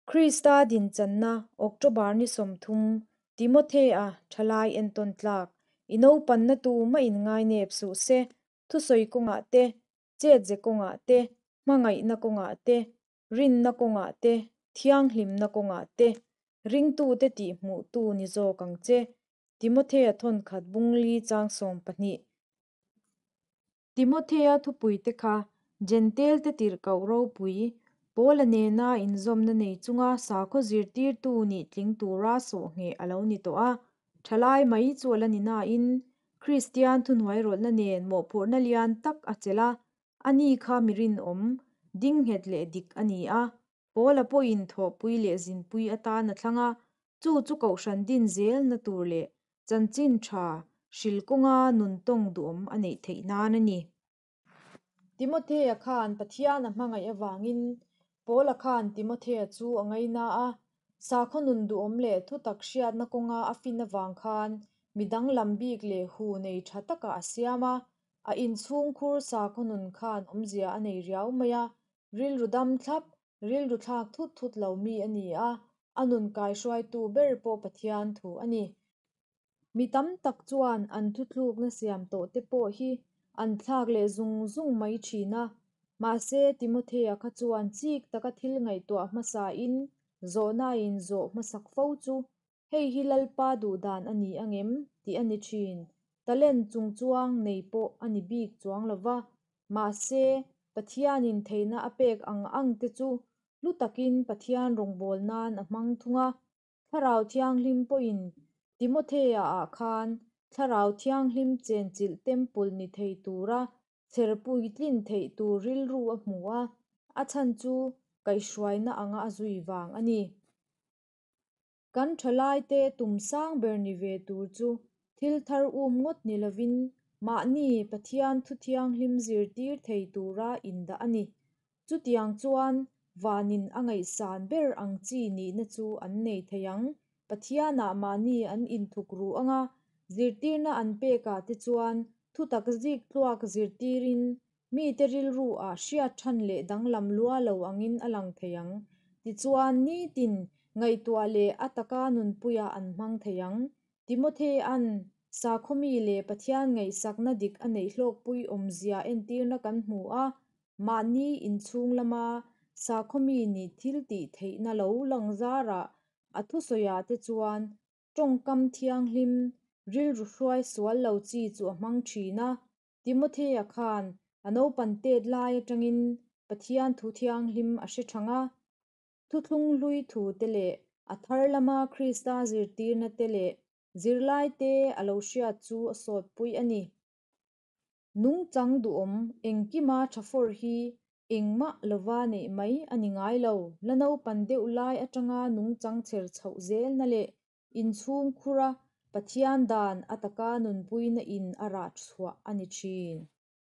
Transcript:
Krista dinchanna October ni 30, Timothea thalai entawn tlak, i naupanna tu mah in ngainep suh se, thusawi kawngah te, chetze kawngah te, hmangaihna kawngah te, rinna kawngah te, thianghlimna kawngah te, ringtute tihhmuhtu ni zawk ang che. Timothea thawnkhat bungli chang 12. Timothea thupuite kha Jentail-te tirhkoh ropui, Paula nena inzawmna nei chunga sakhaw zirtirtu nih tling tura sawhngheh a lo ni tawh a. Thalai mai chu a la ni nain, Kristian thuhnuairawlhna nen mawhphurhna lian tak a chelh a, ani kha mi rinawm, ding nghet leh dik a ni a. Paula pawhin thawhpui leh zinpui atan a thlang a, chu chu kohhran din zelna tur leh chanchin tha hril kawnga nun tawng duhawm a neih theih nan a ni. Timothea khan Pathian a hmangaih avangin Paula khan Timothea chu a ngaina a, sakhaw nun duhawm leh thutak hriatna kawnga a fin avang khan mi danglam bik leh hu nei tha takah a siam a, a inchhungkhur sakhaw nun khan awmzia a nei riau mai a, rilru dam thlap, rilru thlak thut thut lo mi a ni a, a nun kaihruaitu ber pawh Pathian thu a ni. Mi tam tak chuan an thuthlukna siam tawh te pawh hi an thlak leh zung zung mai thin a, mahse Timothea kha chuan chik taka thil ngaihtuah hmasain zawhna a inzawh hmasak fo chu hei hi Lalpa duhdan a ni angem tih a ni thin. Talent chungchuang nei pawh a ni bik chuang lova, mahse Pathianin theihna a pek ang ang te chu hlu takin Pathian rawngbâwl nan a hmang thung a. Thlarau Thianghlim pawhin Timothea-ah khan Thlarau Thianghlim chenchilh temple ni thei tura chherpui tlin theih tur rilru a hmu a, a chhan chu kaihhruaina anga a zui vang a ni. Kan thalaite tum sang ber ni ve tur chu thil thar um ngawt ni lovin mahni Pathian thu thianghlim zirtir thei tura indah a ni. Chutiang chuan vanin a ngaihsan ber ang chi nihna chu an nei thei ang. Pathianah mahni an inthuk ru anga zirtirna an pekah te chuan thutak zik tluak zirtirin mite rilru ah hriat than leh danglam lua lo angin a lang thei ang. Tichuan nitin ngaihtuah leh a taka nunpuiah an hmang thei ang. Timothea'n sakhaw mi leh Pathian ngaihsakna dik a neih hlawkpui awmzia entirna kan hmu a, mahni inchhung lama sakhaw mi nih thil tih theihna lo lang zarah a thusawiah te chuan tawngkam thianghlim, rilru hruai sual lo chi chu a hmang thin a. Timothea khan a naupan tet lai atangin Pathian thu thianghlim a hre thang a, thuthlung hlui thu te leh a thar lama Krista zirtirna te leh zirlai te a lo hriat chu a sawtpui a ni. Nungchang duhawm engkima tha fawr hi engmah lova neih mai a ni ngai lo. La naupan deuh lai atanga nungchang chher chhoh zelna leh inchhung khura Pathian dan a taka nunpuina in a rah chhuah a ni thin.